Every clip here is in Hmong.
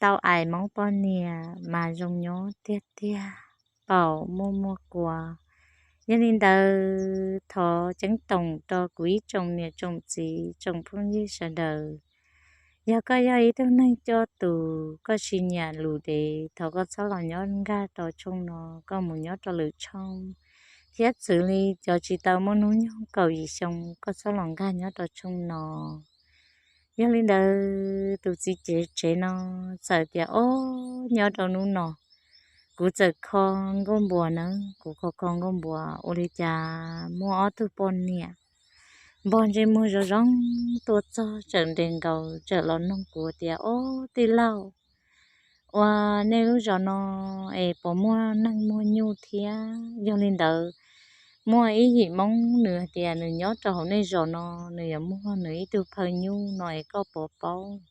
tau ais hmoob poj niam mas zoo nyob tiag tiag, paum muaj muaj kua. Yog li ntawd thov ceeb toom rau kuv ib tsoom niam tsoom txiv tsoom phooj ywg sawv daws, yog koj yog ib tug neeg coj tus koj tsis nyiam lus dev, thov koj txhob los nyob nkag rau tshooj no, koj mus nyob rau lwm tshooj, thiab txwv li cov tsis tau muaj hnub nyoog kaum yim xyoo koj txhob los nkag nyob rau tshooj no. Yog li ntawd tus txiv tsev no txawm tias, Ob, nyob rau hnub no kuv txawm kho nkauj npuas nawb, kuv kho kho nkauj npuas ua li cas muaj ob tug poj niam npog ntsej muag zoo zoo tuaj txog, txawm nres nkaus txawm los noog kuv tias, Ob, tij laug, ua nej lub zos no es puas muaj neeg muag nyuj thiab? Yog li ntawd muaj ib yim hmoob nws hais tias nws nyob rau hauv nej zos no, nws yuav muag nws ib tug phaw nyuj no es koj puas paub?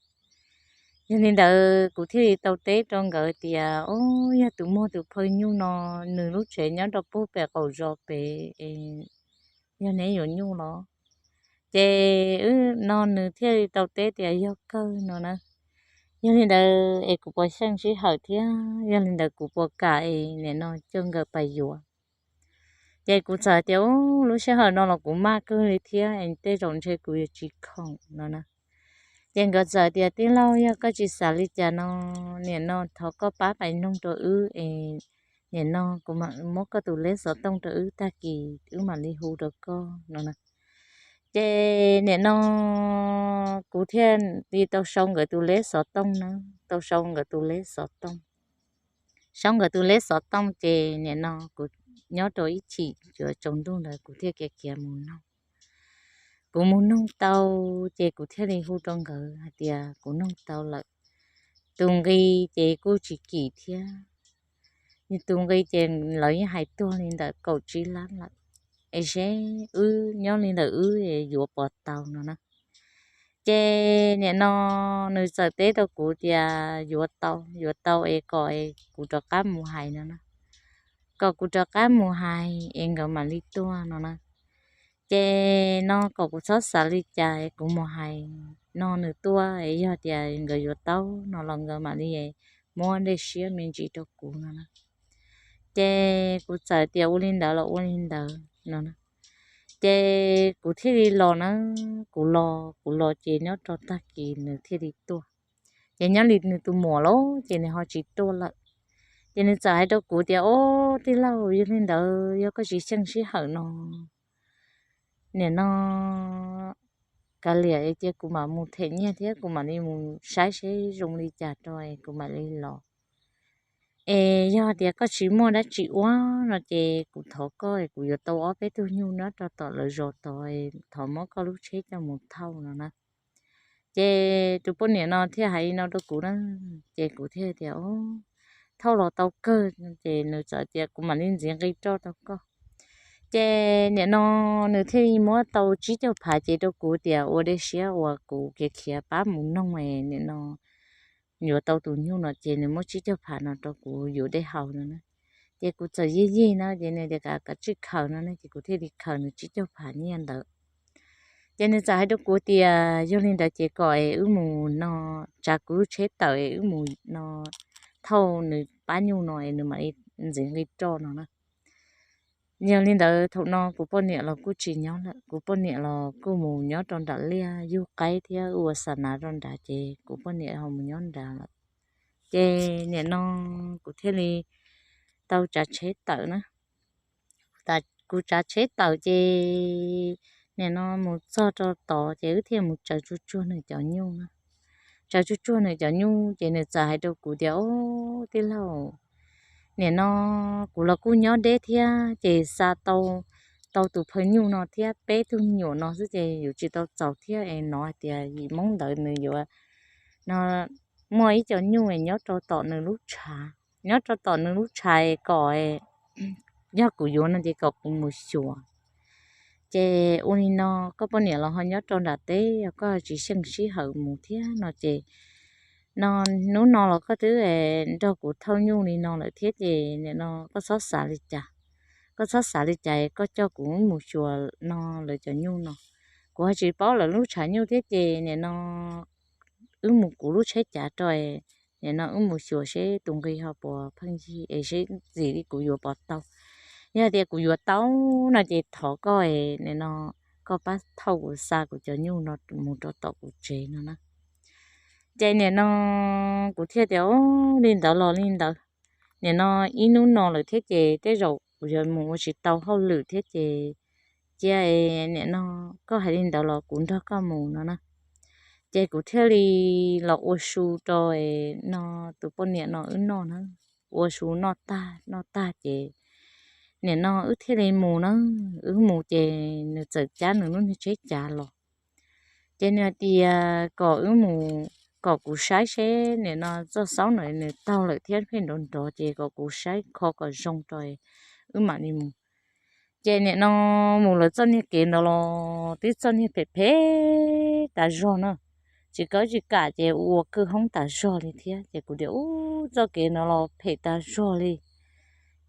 Yog li ntawd kuv thiaj li tau teb rau nkawd tias, Ob, yog tus muag tus phaw nyuj no, nws lub tsev nyob rau puag pem qaum zos pem, yog neb yuav nyuj los? Ces wb no nws thiaj li tau teb tias, Yog kawg no na. Yog li ntawd es kuv puas xyeej sij hawm thiab? Yog li ntawd kuv puas kam es nim no coj nkawd pais yuav? Ces kuv txawm tias, Ub, lub sij hawm no los kuv maj kawg li thiab es tej zaum ntshe kuv yuav tsis khoom no na. Ces nkawd txawm tias, Tij laug, yog koj tsis xav li cas no, nim no thov koj pab pais noog rau wb es nim no kuv muab koj tus leb xov tooj rau wb, tag kis wb mam li hu rau koj no na. Ces nim no kuv thiaj li tau sau nkawd tus leb xov tooj na, tau sau nkawd tus leb xov tooj. Sau nkawd tus leb xov tooj ces nim no kuv nyob rau ib chim yuav tsaus ntuj ntawd kuv thiaj khiav khiav mus noog. Kuv mus noog tau ces kuv thiaj li hu rau nkawd hais tias kuv noog tau lawm. Tus nqi ces kuj tsis kim thiab. Tus nqi ces lawv yeej hais tuag li ntawm kaum tsib lab lawm. Es seb wb nyob li ntawm wb yuav puas tau no na. Ces nim no nws txawm teb rau kuv tias yuav tau, yuav tau es kom kuv rov qab mus hais no na. Kom kuv rov qab mus hais es nkawd mam li tuaj no na. Ces no kom kuv txhob xav li cas es kuv mus hais no nws tuaj es yog tias nkawd yuav tau no los nkawd mam li muab dej siab me ntsis rau kuv no na. Ces kuv txawm tias ua li ntawd los ua li ntawd no na. Ces kuv thiaj li los na, kuv los kuv los ces nyob rau tag kis nws thiaj li tuaj. Ces nyob li nws tus muam los ces nws ho tsis tuaj lawm. Ces nws txawm hais rau kuv tias, Ob, tij laug, yog li ntawd yog koj tsis xyeej sij hawm no, nim no kav liam cia kuv mam mus them nyiaj thiab kuv mam li mus saib seb zoo li cas rau es kuv mam li los. Es yog tias koj tsis muaj dab tsi ua no ces kuv thov koj es kuv yuav tau ob peb tug nyuj nyob rau tom lawv zos tod, thov muab koj lub tsheb coj mus thauj no na. Ces tus poj niam no thiaj hais li no rau kuv na, ces kuv thiaj tias, Ob, thauj los tau kawg. Ces nws txawm tias kuv mam li ntxiv nqi roj rau koj. Ces nim no nws thiaj li muab tau tsib caug phav ces rau kuv tias ua dej siab uas kuv khiav khiav pab mus noog es nim no yuav tau tus nyuj no ces nws muab tsib caug phav no rau kuv yuav dej haus no na. Ces kuv txawm yig yig na ces nws tias kav tsij khaws no ne, ces kuv thiaj li khaws nws tsib caug phav nyiaj ntawd. Ces nws txawm hais rau kuv tias yog li ntawd ces kom es wb mus no, tsav kuv lub tsheb tawm es wb mus no thauj nws pab nyuj no es nws mam li ntxiv nqi roj no na. Yog li ntawd thaum no kuv poj niam los kuj tsis nyob lawm, kuv poj niam los kuj mus nyob rau nram liaj yug qaib thiab ua xa nav rau nrad ces kuv poj niam ho mus nyob nrad lawm. Ces nim no kuv thiaj li tau tsav tsheb tawm na. Kuv tsav tsheb tawm ces nim no mus txog rau tod ces wb thiaj mus tsaws tsuag tsuag nws cov nyuj na. Tsaws tsuag tsuag nws cov nyuj ces nws txawm hais rau kuv tias, Ob, tij laug, nim no kuv los kuj nyob deb thiab ces xa tau, tau tus phaw nyuj no thiab peb tug me nyuam no xwb ces yuav tsis tau txaus thiab es no hais tias yim hmoob ntawd nws yuav no muaj ib co nyuj es nyob rau tom nws lub tshav, nyob rau tom nws lub tshav es kom yog kuv yuav no ces kom kuv mus xyuas. Ces ua li no koj poj niam los ho nyob rau nram teb, yog koj tsis xyeej sij hawm mus thiab no ces no hnub no los koj twb nrog kuv thauj nyuj li no lawm thiab ces nim no koj txhob xav li cas, koj txhob xav li cas koj coj kuv mus xyuas no lawv cov nyuj no. Kuv ho tsis paub lawv lub tshav nyuj thiab ces nim no wb mus kuv lub tsheb cav rau es nim no wb mus xyuas seb tus nqi ho puas pheej yig es seb txim li kuv yuav puas tau. Yog tias kuv yuav tau no ces thov koj es nim no koj pab thauj kuv xa kuv cov nyuj no mus rau tom kuv tsev no na. Ces nim no kuv thiaj tias, Ub, li ntawd los li ntawd, nim no ib hnub no lawm thiab ces tej zaum kuv yuav mus ua tsis tau hauj lwm thiab ces cia nim no koj hais li ntawd los kuv nrog koj mus no na. Ces kuv thiaj li los ua su rau no tus poj niam no wb noj na. Ua su noj tag noj tag ces nim no wb thiaj li mus na. Wb mus ces nws txawm cab nws lub niag tsheb cav los. Ces nws hais tias kom wb mus, kom kuv saib seb nim no txoj xauv no nws taug lawm thiab pheej nrov nrov ces kom kuv saib kho kom zoo rau wb mam li mus. Ces nim no mus lawv txoj niag kev ntawd los twb txoj niag phem phem tas zog na, tsis kawb tsis kam ces ua kwj hoob tas zog li thiab. Ces kuv tias, Ub, txoj kev ntawd los phem tas zog li.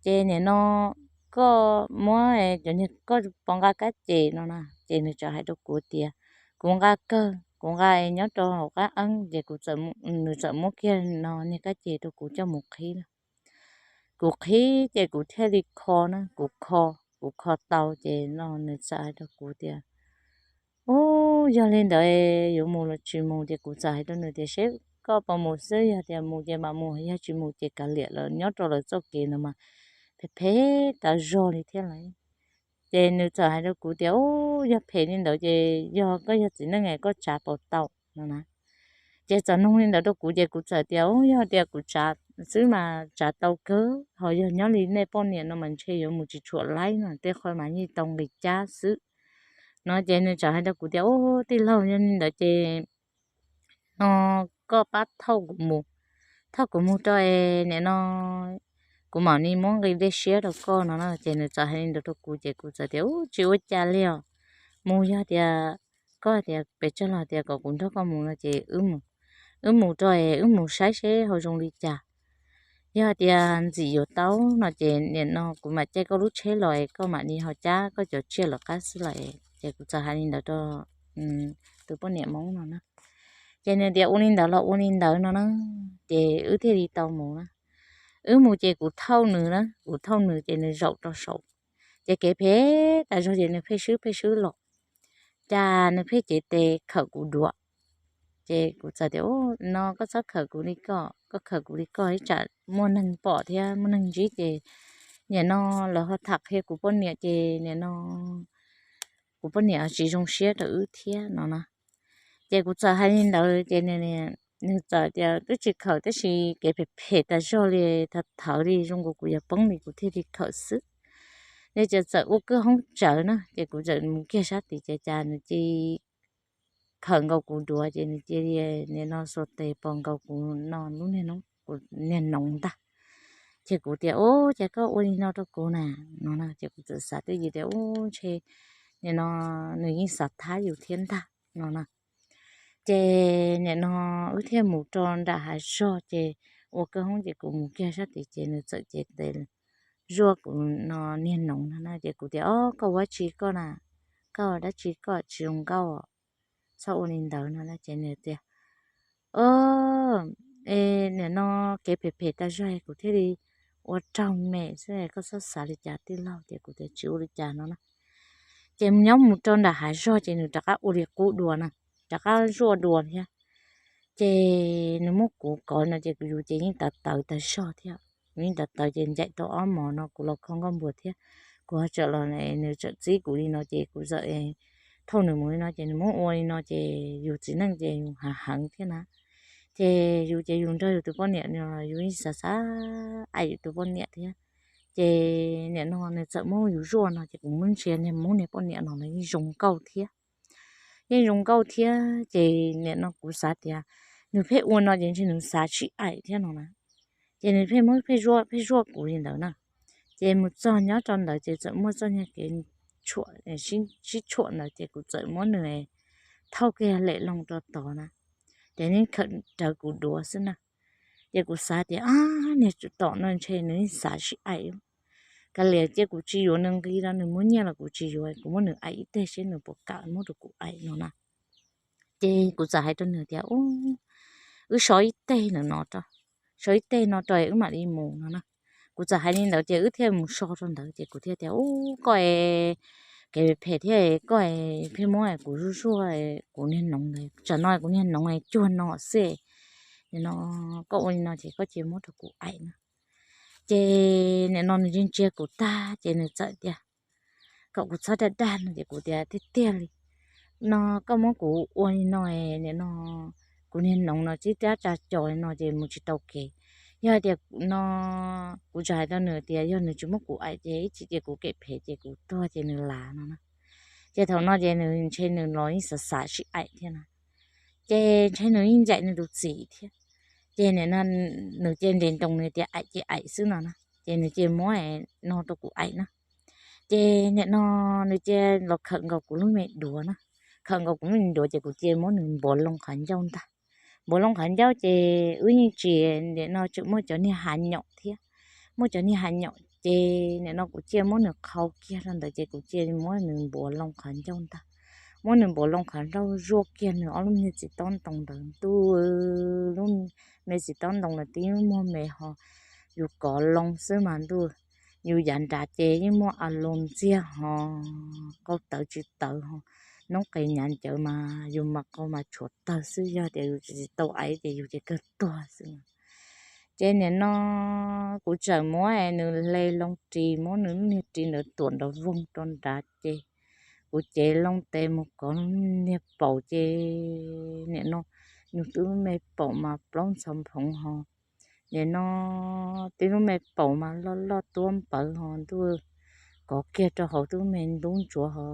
Ces nim no koj muab cov niag, koj pov nqa kab ces no na. Ces nws txawm hais rau kuv tias, Kuv nqa kawg, kuv nqa nyob rau hauv qab eeb. Ces kuv, nws txawm muab kiag no niag kab ces rau kuv coj mus qhib na. Kuv qhib ces kuv thiaj li kho na, kuv kho, kuv kho tau ces no nws txawm hais rau kuv tias, Ub, yog li ntawd yuav mus los tsis mus? Ces kuv txawm hais rau nws tias, Seb koj puas mus xwb, yog tias mus ces mam mus, yog tsis mus ces kav liam lawm, nyob rau lawv txoj kev ntawd mas phem phem tas zog li thiab lawm. Ces nws txawm hais rau kuv tias, Ub, yog phem li ntawd ces yog koj yog txiv neej es koj tsav puas tau no na. Ces txawm nug li ntawd rau kuv ces kuv txawm tias, Ub, yog tias kuv tsav xwb mas tsav tau kawg, ho yog nyob li nej poj niam no mas ntshe yuav mus tsis tshuam laib no, tej qho mas yeej tau nqis cab xwb no. Ces nws txawm hais rau kuv tias, Ub, tij laug, yog li ntawd ces no koj pab thauj kuv mus, thauj kuv mus rau es nim no kuv mam li muab nqi dej siab rau koj no na. Ces nws txawm hais li ntawd rau kuv ces kuv txawm tias, Ub, tsis ua cas li os, mus, yog tias koj tias pes tsawg los tias kom kuv nrog koj mus no ces wb mus rau es wb mus saib seb ho zoo li cas. Yog tias ntxim yuav tau no ces nim no kuv mam caij koj lub tsheb los es koj mam li ho cab koj cov tsiaj lawv qab xwb los es. Ces kuv txawm hais li ntawd rau tus poj niam Hmoob no na. Ces nws tias, Ua li ntawd los ua li ntawd no na. Ces wb thiaj li tau mus na. Wb mus ces kuv thauj nws na, kuv thauj nws ces nws zaum rau saum. Ces kev phem tas zog ces nws pheej swb pheej swb los, cas nws pheej cev tes khawm kuv duav. Ces kuv txawm tias, Ub, no koj txhob khawm kuv li ko, koj khawm kuv li ko ib tsam muaj neeg pom thiab muaj neeg ntsib ces nim no lawv ho tham qhia kuv poj niam ces nim no kuv poj niam tsis zoo siab rau wb thiab no na. Ces kuv txawm hais li ntawd ces nws txawm tias, Twb tsis khawm tab sis kev phem phem tas zog li, thav thawv li zoo nkaus kuv yuav poob li kuv thiaj li khawm xwb. Nws txawm ua kwj hoob tsawv na ces kuv txawm mus kiag sab tid ces cas nws cia khawm nkaus kuv duav ces nws cia li nim no xuas tes pos nkaus kuv no lub niag noov ntag. Ces kuv tias, Ub, cas koj ua li no rau kuv na no na. Ces kuv txawm xav twj ywm tias, Ub, ntshe nim no nws yeej xav thab yus thiab ntag no na. Ces nim no wb thiaj mus rau nram hav zog ces ua kwj hoob ces kuv mus kiag sab tid ces nws txawm cev tes zuaj kuv no niag noov no na. Ces kuv tias, Ob, koj ua dab tsi koj na? Koj ua dab tsi koj tsis zoo nkauj, txhob ua li ntawd no na. Ces nws tias, Nim no kev phem phem tas zog kuv thiaj li ua raug me xwb, koj txhob xav li cas tij laug. Ces kuv tias, Tsis ua li cas no na. Ces nyob mus rau nram hav zog ces nws rov qab ua li qub dua na, rov qab zuaj dua thiab. Ces nws muab kuv kov no ces kuv yus ces yeej tawv tawv tas zog thiab, kuv yeej tawv tawv ces ncaim tau ob mov no kuv los kho nkauj npuas thiab. Kuv ho txawm los nws txawm txib kuv li no ces kuv txawm thauj nws mus li no ces nws muab ua li no ces yus txiv neej ces yus hav heev thiab na. Ces yus ces yus nrog yus tus poj niam no yus yeej xav xav aim yus tus poj niam thiab. Ces nim no nws txawm muab yus zuaj no ces kuv muab ntsia niag Hmoob niag poj niam no los yeej zoo nkauj thiab, yeej zoo nkauj thiab. Ces nim no kuv xav tias nws pheej ua no ces ntshe nws xav sib aim thiab no na. Ces nws pheej muab pheej zuaj pheej zuaj kuv li ntawd na. Ces mus txog nyob rau ntawd ces txawm muaj txoj niag kev tshuam, sib tshuam ntawd ces kuv txawm muab nws thauj kiag lem loo rau tod na. Ces nws khawm rawv kuv duav xwb na. Ces kuv xav tias, Ab, niag tsov tom no ntshe nws xav sib aim. Kav liam cia kuv tsis yuav nws nqi los nws muab nyiaj los kuv tsis yuav, kuv muab nws aim ib teg seb nws puas kam muab rau kuv aim no na. Ces kuv txawm hais rau nws tias, Wb so ib teg no no rau so ib teg no rau wb mam li mus no na. Kuv txawm hais li ntawd ces wb thiaj mus so rau ntawd ces kuv thiaj tias, Ub, koj es kev phem thiab koj es pheej muab kuv zuj zuag, kuv niag noov ntawd tsam no kuv niag noov cuag no xwb. Nim no koj ua li no ces koj cia muab rau kuv aim na. Ces nim no nws ntsia ntsia kuv tag ces nws txawm tias kom kuv txhob dag dag no ces kuv tias, Tiag tiag li no, koj muab kuv ua li no, nim no kuv niag noov no tsib tab tsa cos li no ces mus tsis tau kev. Yog hais tias no, kuv txawm hais rau nws tias yog nws tsis muab kuv aim ces ib chim ces kuv kev phem ces kuv tuag ces nws lav no na. Ces thaum no ces nws ntshe nws los yeej xav xav sib aim thiab na. Ces ntshe nws yeej ncaim nws tus txiv thiab. Ces nim no nws cia nres nroos nws tias aim ces aim xwb no na. Ces nws cia muab no rau kuv aim na. Ces nim no nws cia los khawm nkaus kuv lub me duav na. Khawm nkaus kuv lub me duav ces kuv cia muab nws npuav loo qhov ncauj ntag. Npuav loo qhov ncauj ces wb yeej tsis, nim no tseem muaj cov niag hav nyaum thiab. Muaj cov niag hav nyaum ces nim no kuv cia muab nws qhau kiag rau ntawd ces kuv cia muab nws npuav loo qhov ncauj ntag. Muab nws npuav loo qhov ncauj zuaj kiag nws ob lub me txiv taub ntoo ntawd ntuj. Lub me txiv taub ntoo ntawd twb yeej muag me ho yus kov loo xwb mas ntuj. Yus yav nrad ces yeej muaj a loo ntxiag ho qau tawv tsis tawv ho noob qes nyav ncawv mas yus mas qau mas tshuav tawg xwb, yog tias yus tsis tau aim ces yus ces kawg tuag xwb. Ces nim no kuv txawm muab nws hle loo ris, muab nws lub niag ris ntawd tuam nrov voog rau nrad ces kuv cev loo tes mus kov niag paum ces nim no nws twb me paum mas plaub ntxhov phoov ho. Nim no twb lub me paum mas loj loj tuab npawv ho ntuj, kov kiag rau hauv twb me ntub ntsuav ho,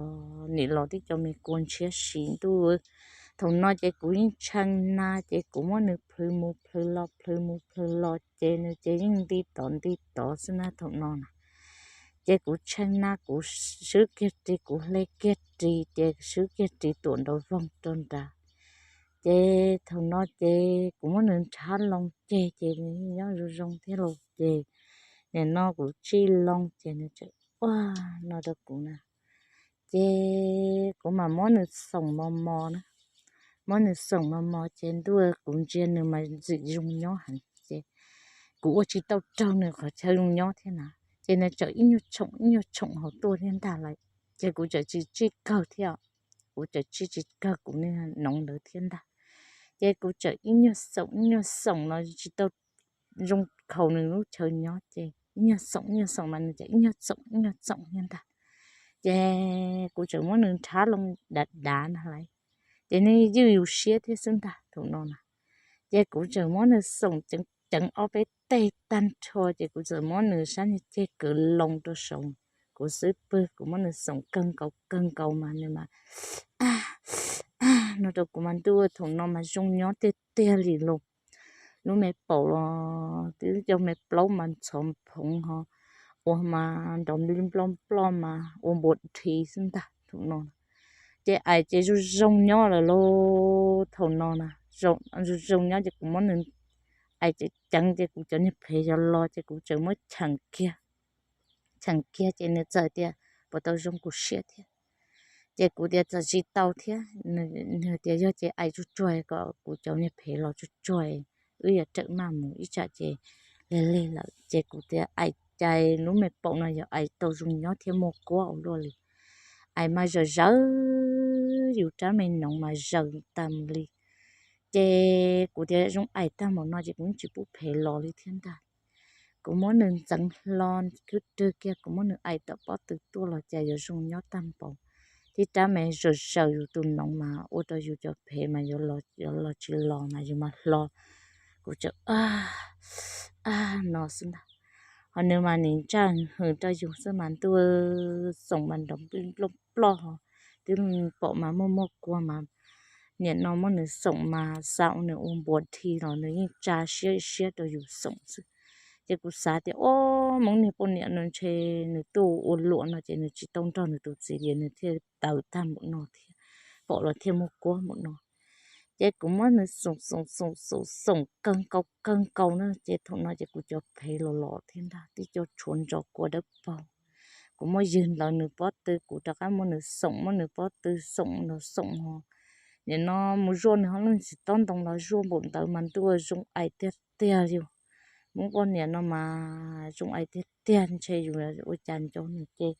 nim los twb cov me kua ntshiab si ntuj. Thaum no ces kuv yeej tshee na ces kuv muab nws plhws mus plhws los plhws mus plhws los ces nws ces yeej nti tod nti tod xwb na thaum no na. Ces kuv tshee na kuv swb kiag ris, kuv hle kiag ris ces swb kiag ris tuam nrov voog rau nrad. Ces thaum no ces kuv muab nws nrhav loo ceg ces nws nyob zoo zoo thiab lauj. Ces nim no kuv tsij loo ces nws txawm ua no rau kuv na. Ces kuv mam muab nws xoom mos mos na. Muab nws xoom mos mos ces ntuj, kuv ntsia nws mas ntxim zoo nyob heev ces kuv ua tsis tau raug nws qhov chaw zoo nyob thiab na. Ces nws txawm ib nyuag txhoom ib nyuag txhoom hauv tuaj thiab ntag lawm. Ces kuv txawm tsis tsij kawg thiab, kuv txawm tsij tsis kawg kuv niag noov ntawd thiab ntag. Ces kuv txawm ib nyuag xoom ib nyuag xoom no tsis tau zoo khaus nws lub chaw nyob ces ib nyuag xoom ib nyuag xoom mas nws txawm ib nyuag xoom ib nyuag xoom thiab ntag. Ces kuv txawm muab nws nrhav loo dav dav ntag lauj. Ces nws ywj yus siab thiab xwb ntag thaum no na. Ces kuv txawm muab nws xoom ceev ceev ob peb teg tag nrho ces kuv txawm muab nws sab niag ceg kwv loo rau saud. Kuv xub pwg kuv muab nws xoom kawg nkaus kawg nkaus mas nws mas no rau kuv mas ntuj, thaum no mas zoo nyob tiag tiag li lauj. Lub me paum los twb cov me plaub mas ntxhov phoov ho, ua mas nrov nplij nploj nploj mas ua npuas dhi xwb ntag thaum no. Ces aim ces zoo zoo nyob lawm lauj thaum no na. Zoo zoo nyob ces kuv muab nws aim ceev ceev ces kuv cov niag phev yuav los ces kuv txawm muab cheem kiag. Cheem kiag ces nws txawm tias puas tau zoo kuv siab thiab. Ces kuv tias txawm tsis tau thiab. Nws tias yog ces aim tsuag tsuag kom kuv cov niag phev los tsuag tsuag, wb yuav rawm maj mus ib tsam ces lig lig lawm. Ces kuv tias aim cas lub me paum no yog aim tau zoo nyob thiab muaj kuab ua luaj li. Aim mas zawm zawv yus rab me noov mas zawm tag mus li. Ces kuv tias zoo aim tag npaum no ces kuv yeej tsis pub phev los li thiab ntag. Kuv muab nws ntxeev hlo khwb rwg kiag, kuv muab nws aim tom pob tw tuaj los cas yuav zoo nyob tag npaum. Tib rab me zawm zawv yus tus noov mas ua rau yus cov phev mas yuav los tsis los mas yus mas hlo. Kuv txawm a no xwb ntag. Ho nws mas nim ntsaj hws rau yus xwb mas ntuj, xoom mas nrov nplij nploj nploj ho. Twb pom mas muaj muaj kua mas nim no muab nws xoom mas xa ua nws ua npuas dhi los nws yeej tsa siab siab rau yus xoom xwb. Ces kuv xav tias ob hmoob niag poj niam no ntshe nws tuaj ua luam no ces nws tsis tau nrog nws tus txiv ces nws thiaj tawv tag npaum no thiab, pom los thiaj muaj kuab npaum no. Ces kuv muab nws xoom xoom xoom xoom xoom kawg nkaus kawg nkaus na ces thaum no ces kuv cov phev los los thiab ntag, tib co tshuav ntsos kua dawb paug. Kuv muab ywg ntawd nws pob tw, kuv rov qab muab nws xoom, muab nws pob tw xoom los xoom ho. Nim no mus zuaj nws ho lub txiv taub ntoo los zuaj npaum ntawd mas ntuj, zoo aim tiag tiag yus. Hmoob poj niam no mas zoo aim tiag tiag, ntshe yus ua cas nco nws ces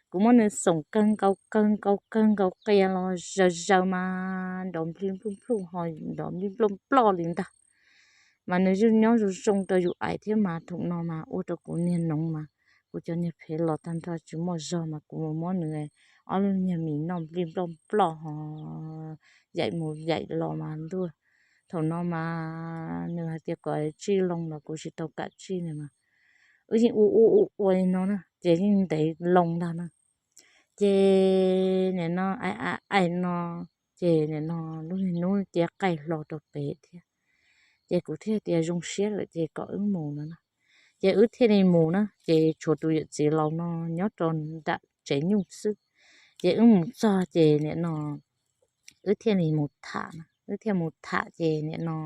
kuv muab nws xoom kawg nkaus kawg nkaus kawg nkaus qia los zaws zaws mas nrov nplig nploj nploj ho nrov nplig nploj nploj li ntag. Mas nws yeej nyob zoo zoo rau yus aim thiab mas thaum no mas ua rau kuv niag noov mas kuv cov niag phem los tag nrho tsis muaj zog mas kuv mus muab nws ob lub niag mis noj nplig nploj nploj ho yaim mus yaim los mas ntuj. Thaum no mas nws hais tias kom tsij loo los kuv tsis tau kam tsij nws mas wb yeej ua ua ua ua li no na ces yeej ntev loo ntag na. Ces nim no aim aim no ces nim no lub niag hnub cia qaij hlo rau pem thiab. Ces kuv thiaj tias zoo siab lawm ces kom wb mus no na. Ces wb thiaj li mus na ces tshuav tus yawm txiv laus no nyob rau nram tsev nyuj xwb. Ces wb mus txog ces nim no wb thiaj li mus tham na, wb thiaj mus tham ces nim no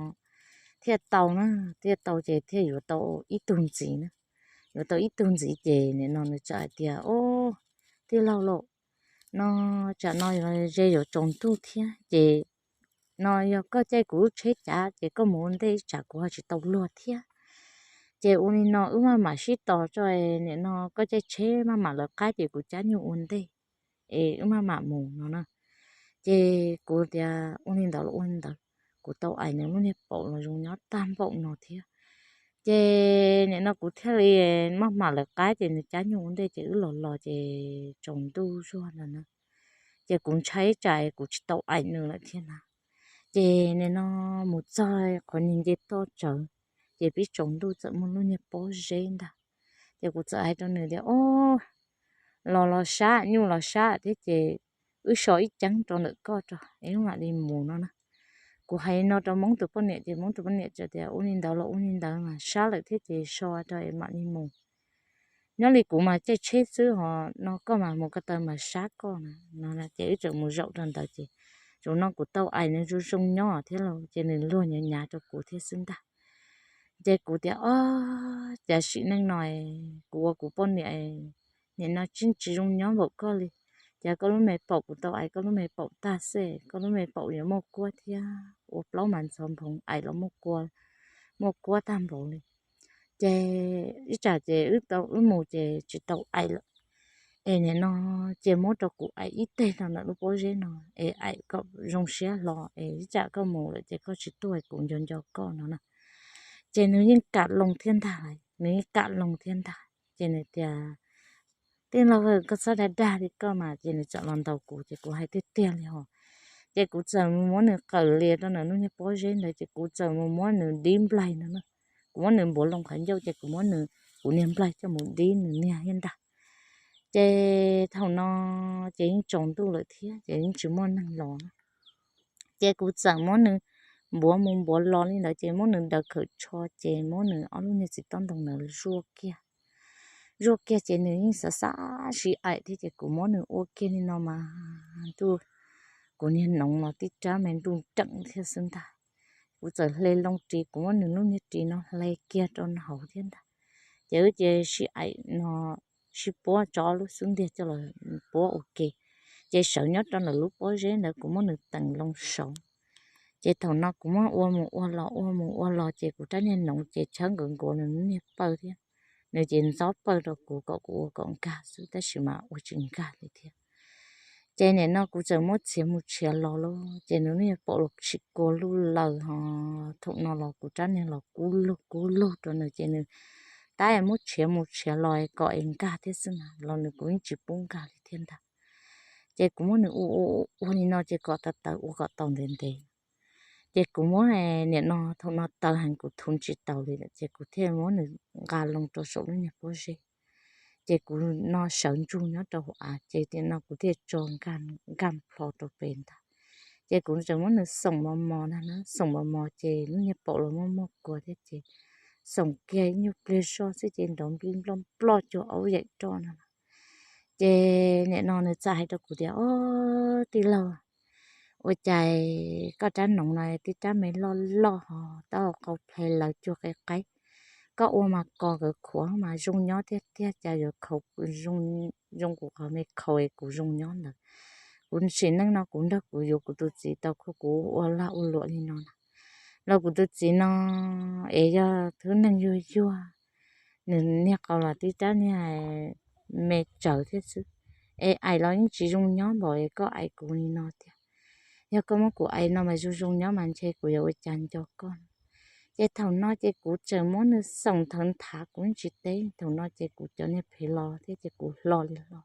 thiaj tau na, thiaj tau ces thiaj yuav tau ib tug ntxiv na. Yuav tau ib tug ntxiv ces nim no nws txawm hais tias, Au, tij laug lauj, no tsam no ze yuav tsaus ntuj thiab ces no yog koj caij kuv lub tsheb cav ces koj mus ua ntej tsam kuv ho tsis tau luag thiab. Ces ua li no wb maj mam sib tos tso, nim no koj caij tsheb maj mam lawv qab ces kuv cab nyuj ua ntej es wb maj mam mus no na. Ces kuv tias ua li ntawd los ua li ntawd, kuv tau aim nws lub niag paum los zoo nyob tag npaum no thiab. Ces nim no kuv thiaj li maj mam lawv qab ces nws cab nyuj ua ntej ces wb los los ces tsaus ntuj zuag no na. Ces kuv ntshai tsam kuv tsis tau aim nws lawm thiab na. Ces nim no mus txog qhov niag nce toj tsawv, ces pib tsaus ntuj txawm muaj lub niag pob zeb ntag. Ces kuv txawm hais rau nws tias, Au, los los sab, nyuj los sab thiab ces wb so ib ceeb rau ntawm koj tso es wb mam li mus no na. Kuv hais no rau Hmoob tus poj niam ces Hmoob tus poj niam txawm tias, Ua li ntawd los ua li ntawd mas sab lawm thiab ces so rau es mam li mus. Nyob li kuv mas caij tsheb xwb ho no koj mas mus ko taw mas sab koj na no. Ces wb txawm mus zaum rau ntawd ces zaum no kuv tau aim nws zoo zoo nyob thiab lauj ces nws luag nyav nyav rau kuv thiab xwb ntag. Ces kuv tias, Au, cas sim neej no kuv ua kuv poj niam nim no tsis tsis zoo nyob npaum koj li. Ces koj lub me paum kuv tau aim koj lub me paum tag xwb, koj lub me paum yuav muaj kuab thiab, ua plaub mas ntxhov nphoov aim los muaj kuab tag npaum li. Ces ib tsam ces wb tau wb mus ces tsis tau aim lawm. Es nim no ces muab rau kuv aim ib teg rau ntawm lub pob zeb no es aim kom zoo siab hlo es ib tsam koj mus lawm ces koj tsis tuaj kuv nco nco koj no na. Ces nws yeej kam loo thiab ntag, nws yeej kam loo thiab ntag. Ces nws tias, Tij laug, koj txhob dag dag li koj mas. Ces nws txawm los ntaus kuv ces kuv hais tiag tiag li hos. Ces kuv txawm mus muab nws qawm lias rau ntawm lub niag pob zeb ntawd ces kuv txawm mus muab nws dib nplaig no na. Kuv muab nws npuav loo qhov ncauj ces kuv muab nws, kuv niag nplaig coj mus dib nws niag thiab ntag. Ces thaum no ces yeej tsaus ntuj lawm thiab ces yeej tsis muaj neeg los na. Ces kuv txawm muab nws npuav mus npuav los li ntawd ces muab nws daws khawm tsho ces muab nws ob lub niag txiv tob ntoo ntawd zuaj kiag. Zuaj kiag ces nws yeej xav xav sib aim thiab ces kuv muab nws ua kiag li no mas ntuj, kuv niag noov los tib rab me nruj nreem thiab xwb ntag. Kuv txawm hle loo ris, kuv muab nws lub niag ris no hle kiag rau hauv thiab ntag. Ces wb ces sib aim no, sib puab tso lub xub ntiag coj los puab ua ke. Ces sawv nyob rau ntawm lub pob zeb ntawd kuv muab nws teem loo saud. Ces thaum no kuv muab ua mus ua los ua mus ua los ces kuv rab niag noov ces chawb nkaus nkaus nws lub niag paw thiab. Nws ces ntxob paw rau kuv kom kuv ua kom nkag xwb tab sis mas ua tsis nkag li thiab. Ces nim no kuv txawm muab txhiav mus txhiav los lauj ces nws lub niag paum los tsis kua lug lawm ho. Thaum no los kuv rab niag los kub lug kub lug rau nws ces nws tab muab txhiav mus txhiav los kom es nkag thiab xwb na los nws kuj yeej tsis pub nkag li thiab ntag. Ces kuv muab nws ua ua ua li no ces kom tawv tawv ua kom tau ntev ntev. Ces kuv muab, nim no thaum no tawv heev kuv thuv tsis taus li lawm ces kuv thiaj muab nws nqa loo rau saum lub niag pob zeb. Ces kuv no sawv ntsug nyob rau hauv av ces nim no kuv thiaj tso nkag nplho rau pem ntag. Ces kuv tseem muab nws xoom mos mos na, xoom mos mos ces lub niag paum los muaj muaj kua thiab ces xoom kiag ib nyuag pliag zog xwb ces nrov nplij nploj nploj cuag aub yaim roj no. Ces nim no nws txawm hais rau kuv tias, Au, tij laug, ua cas koj rab noov no tib rab me loj loj ho taub hau qau ple lawv cuag qe qaib, koj ua mas kos kawg khuav mas zoo nyob tiag tiag cas yuav khaus zoo kuv qhov me khaus es kuv zoo nyob ntawd. Kuv sim neej no kuv nrog kuv yuav kuv tus txiv tau kho kuv ua lag ua luam li no na. Los kuv tus txiv no es yog tib neeg yuag yuag, nws niag qau los tib rab niag me tsawv thiab xwb, es aim los yeej tsis zoo nyob npaum es koj aim kuv li no tiag. Yog koj muab kuv aim no mas zoo zoo nyob mas ntshe kuv yuav ua cas nco koj no. Ces thaum no ces kuv tseem muab nws xoom thawv nthav, kuv yeej tsis teb. Thaum no ces kuv cov niag phev los thiab ces kuv hlo li hlo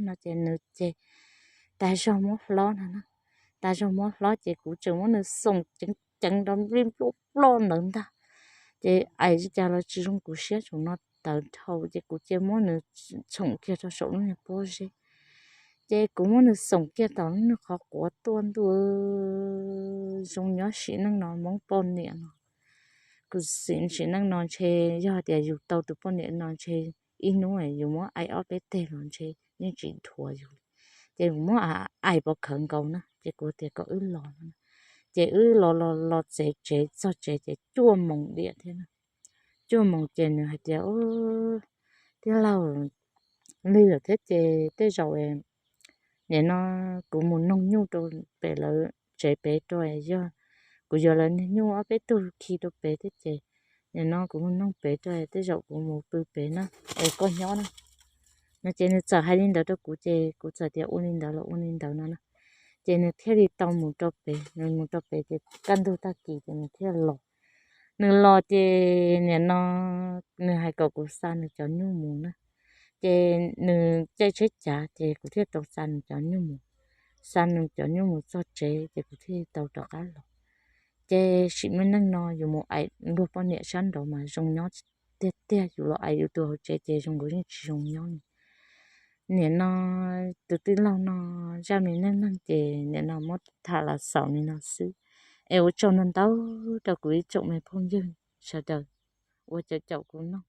no ces nws ces tas zog muab hlob no na. Tas zog muab hlob ces kuv tseem muab nws xoom ceev ceev rau nplij nploj ploj ntawd ntag. Ces aim li cas los tsis zoo kuv siab, thaum no tawv dhau ces kuv cia muab nws txhoom kiag rau saum lub niag pob zeb. Ces kuv muab nws xoom kiag tom lub niag qhov quav tuaj ntua. Zoo nyob sim neej no Hmoob poj niam no, kuv sim neej no ntshe yog tias yus tau tus poj niam no ntshe ib hnub yus muab aim ob peb teg los ntshe yeej tsis dhuav yus li. Ces kuv muab aim pov khawv nkaus na ces kuv tias kom wb los no. Ces wb los los los txog tsev, txog tsev ces cuaj moos diam thiab na. Cuaj moos ces nws hais tias, tij laug, lig lawm thiab ces tej zaum nim no kuv mus noog nyuj rau pem lawv tsev pem rau, yog kuv yuav lawv niag nyuj ob peb tug khi rau pem thiab ces nim no kuv mus noog pem rau tej zaum kuv mus pw pem na, es koj nyob na. No ces nws txawm hais li ntawd rau kuv ces kuv txawm tias ua li ntawd los ua li ntawd no na. Ces nws thiaj li tau mus rau pem, nws mus rau pem ces kaj ntug tag kis ces nws thiaj los. Nws los ces nim no nws hais kom kuv xa nws cov nyuj mus na. Ces nws caij tsheb cav ces kuv thiaj tau xa nws cov nyuj mus. Xa nws cov nyuj mus txog tsev ces kuv thiaj li tau rov qab los. Ces sim me neej no yus mus aim luag poj niam sab nraud mas zoo nyob tiag tiag, yus los aim yus tus hauv tsev ces zoo nkaus yeej tsis zoo nyob li. Nim no tus tij laug no zaj me neej neeg ces nim no muab tham los xaus li no xwb. Es ua tsaug ntau ntau rau kuv ib tsoom me phooj ywg sawv daws uas caum caum kuv no.